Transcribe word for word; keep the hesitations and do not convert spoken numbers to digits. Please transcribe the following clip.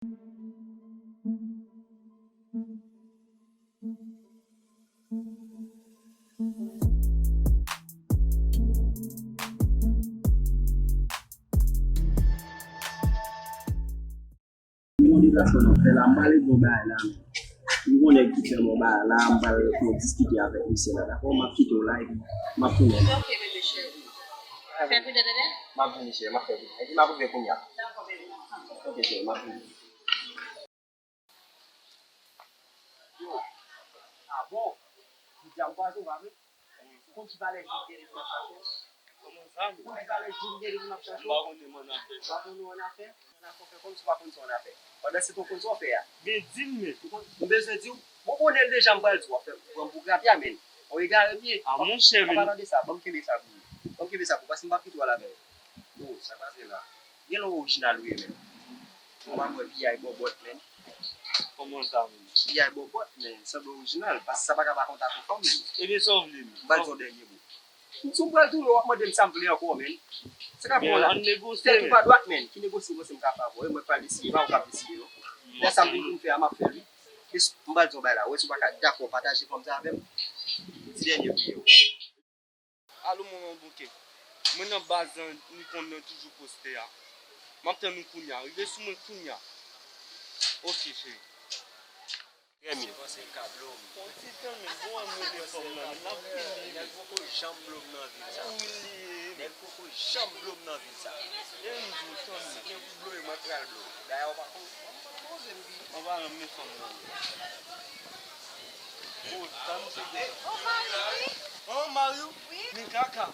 Yon deplasman n ap fè la, m prale gen yon bagay la, men. M gen yon nèg ki fè m yon bagay la, m pral fè yon diskite avèk misye la, dakò? M ap kite w la, epi m ap tounen. Ok, bebe cheri. Fè pidè, bebe. M ap vini, cheri, m ap fè pidè. Epi m ap rive kounye a. Dakò, bebe. Ok, cheri, m ap vini. Yo, ah bon? Ou di a m kwaze w, pa vre? Ou konn ki valè jouk gen depi m ap chache w? Kòman sa, men? Ou konn ki valè jouk gen depi m ap chache w? M pa konnen m annafè. Ou pa konnen w annafè? Annafè, w fè kòmsi w pa konn sa w annafè. Pandan se tan w konn sa w fè a. Men di m, men. Ou konn, m bezwen di w, bon, konnen l deja, m pral di w, w ap fè pran m pou grapya, men. Ou egare m ye. A, monchè, men. An palan de sa, ban m kenbe sa pou ou. Ban m kenbe sa pou ou, paske m p ap kite w al avè l. Oh, sa pase la. Gen lè w orijinal ou ye menm. Ou pa kwè piyay bòbòt, men. Kòman sa, men? Piyay bòbòt, men, sanble orijinal, paske sa pa ka pa kontak ou fanm, men. Ebyen, sa w vle, men? M pral di w dènye mo. Si w pral tounen, w ap mande m sa m vle ankò, men. Se ka bon la. Ann negosye, men. Tèt ou pa dwat, men. Ki negosye, mwen se m ka fè avè w. E mwen k pral deside, pa ou k ap deside, non. Lè sa m vin pou m fè a, m ap fè l, wi. E s-, m pral di w bagay la, ou wè si w pa ka dakò pataje fanm sa avè m, ti dènye priye w. Alo, manman bouke. Mwen nan baz lan, m konn nan toujou poste a. M ap tann ou kounya. Rive sou mwen kounya. Oke, cheri. Trè byen. Se panse l ka blo m. Yon ti tan, men bon, an mwen de fanm nan, men l ap vini, men. Nèg poko janm blo m nan vil sa. Wi, li ye, men. Nèg poko janm blo m nan vil sa. E m di w, tann. Si gen pou blo, mwen pral blo. Dayè, w pa konn. An palan, men fanm nan. Oh, sa misye gen. Oh, mari w? Oh, mari w? Wi. Men kaka.